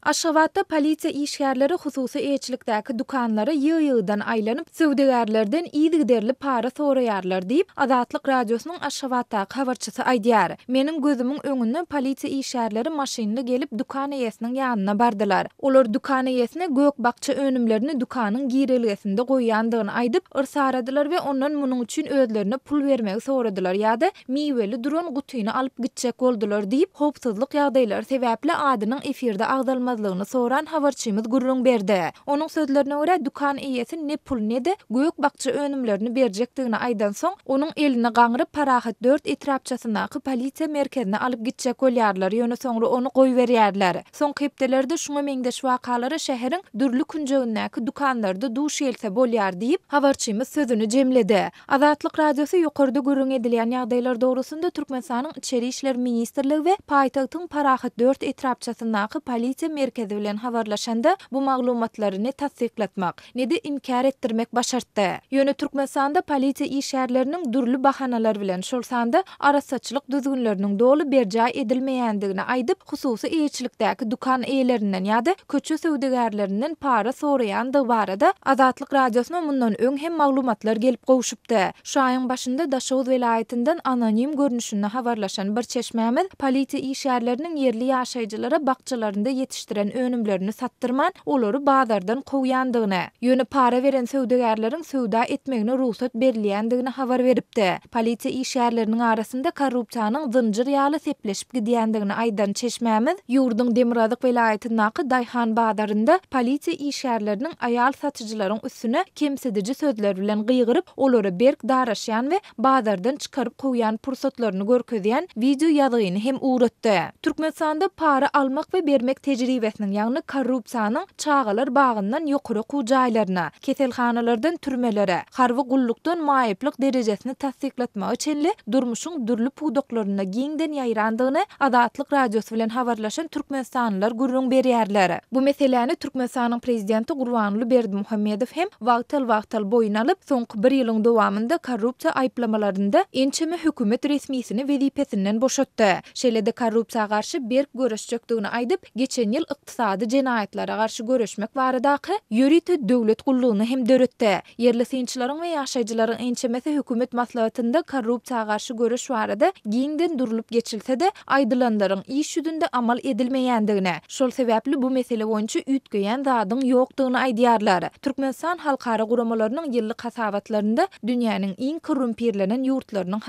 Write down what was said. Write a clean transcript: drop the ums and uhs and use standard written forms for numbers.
Aşgabatda polisiýa işgärleri hususy eýeçilikdäki dükanlara ýygy-ýygydan aýlanyp, söwdagärlerden yzygiderli para soraýarlar diýip, Azatlyk Radiosynyň Aşgabatdaky habarçysy aýdýar. Meniň gözümiň öňünde polisiýa işgärleri maşynly gelip dükan eýesiniň ýanyna bardylar. Olar dükan eýesine gök-bakja önümlerini dükanyň girelgesinde goýýandygyny aýdyp, yrsaradylar we ondan munuň üçin özlerine pul bermegi soradylar ýa-da miweli duran gutyny alyp gitjek boldular diýip, howpsuzlyk ýagdaýlary sebäpli adynyň efirde agzalmazlygyny soran habarçymyz gürrüň berdi. Onuň sözlerine görä, dükan eýesi ne pul, ne-de gök-bakja önümlerini berjekdigini aýdansoň, onuň elini gaňryp, Parahat dört etrapçasyndaky polisiýa merkezine alyp gitjek bolýarlar, ýöne soňra ony goýberýärler. Soňky hepdelerde şuňa meňzeş wakalara şäheriň dürli künjegindäki dükanlarda duş gelse bolýar diýip, habarçymyz sözüni jemledi. Azatlyk Radiosy ýokarda gürrüň edilýän ýagdaýlar dogrusynda Türkmenistanyň Içeri işler ministrligi we paýtagtyň Parahat dört etrapçasyndaky polisiýa merkezi bilen habarlaşanda, bu maglumatlary ne tassyklatmak, ne-de inkär etdirmek başartdy. Ýöne Türkmenistanda polisiýa işgärleriniň dürli bahanalar bilen, şol sanda arassaçylyk düzgünleriniň doly berjaý edilmeýändigini aýdyp, hususy eýeçilikdäki dükan eýelerinden ýa-da köçe söwdagärlerinden para soraýandygy barada Azatlyk Radiosyna mundan öň hem maglumatlar gelip gowşupdy. Şu aýyň başynda Daşoguz welaýatyndan anonim görnüşinde habarlaşan bir çeşmämiz polisiýa işgärleriniň ýerli ýaşaýjylara bakjalarynda ýetişdiren önümlerini satdyrman, olary bazardan kowýandygyny, ýöne para beren söwdagärleriň söwda etmegine rugsat berilýändigini habar beripdi. Polisiýa işgärleriniň arasynda korrupsiýanyň zynjyr ýaly sepleşip gidýändigini aýdan çeşmämiz, ýurduň demirgazyk welaýatyndaky daýhan bazarynda polisiýa işgärleriniň aýal satyjylaryň üstüne kemsidiji sözler bilen gygyryp, olara berk daraşýan we bazardan çykaryp kowýan pursatlaryny görkezýän wideo ýazgyny hem ugratdy. Türkmenistanda para almak we bermek tejribesiniň, ýagny korrupsiýanyň çagalar bagyndan ýokary okuw jaýlaryna, keselhanalardan türmelere, harby gullukdan maýyplyk derejesini tassyklatmaga çenli durmuşyň dürli pudaklarynda giňden ýaýrandygyny Azatlyk Radiosy bilen habarlaşan türkmenistanlylar gürrüň berýärler. Bu meseläni Türkmenistanyň prezidenti Gurbanguly Berdimuhamedow hem wagtal-wagtal boýun alyp, soňky bir ýylyň dowamynda korrupsiýa aýyplamalarynda ençeme hökümet resmisini wezipesinden boşatdy. Şeýle-de korrupsiýa garşy berk göreşjekdigini aýdyp, geçen ýyl ykdysady jenaýatlara garşy göreşmek baradaky ýörite döwlet gullugyny hem döretdi. Ýerli synçylaryň we ýaşaýjylaryň ençemesi hökümet maslahatynda korrupsiýa garşy göreş barada giňden durlup geçilse-de, aýdylanlaryň iş ýüzünde amal edilmeýändigini, şol sebäpli bu mesele boýunça üýtgeýän zadyň ýokdugyny aýdýarlar. Türkmenistan halkara guramalarynyň ýyllyk hasabatlarynda dünýäniň iň korrumpirlenen ýurtlarynyň.